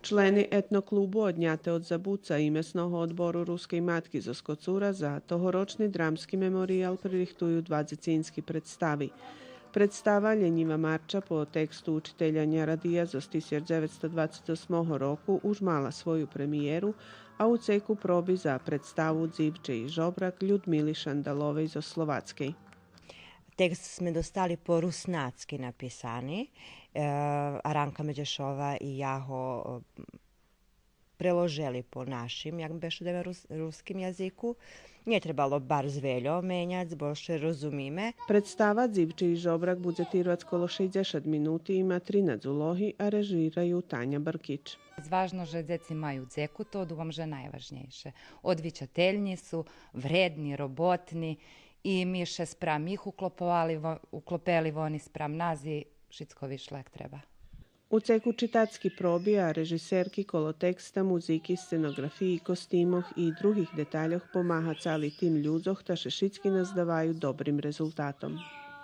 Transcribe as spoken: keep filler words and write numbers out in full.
Члени етноклубу Одняте од забуца и Месного одбору Рускей матки зоз Коцура за тогорочни драмски мемориял пририхтую два дзецински представи. Представа Лєнїва марча по тексту учителя Нярадия зоз тисяч дзевецсто двацец осмого року уж мала свою премиєру, а у цеку проби за представу Дзивче и жобрак Людмили Шандаловей зоз Словацкей. Текст зме достали по руснацки написани, е, Аранка Медєшова и я го, е, преложели по нашим, як бешедуєме, рус-, руским язику. Нє требало барз вельо меняц, бо ше розумиме. Представа Дзивче и жобрак будзе тирвац коло шейдзешат минути, има тринац улоги, а режираю Таня Бркич. Важно же дзеци маю дзеку, то думам же найважнєйше. Одвичательнї су, вредни, роботни и ми ше спрам их уклоповали, во-, уклопели, вони спрам нас и шицко вишло як треба. У цеку читацки проби, а режисерки коло текста, музики, сценоґрафиї, костимох и других детальох помагац али тим людзох, та ше шицки наздаваю добрим резултатом.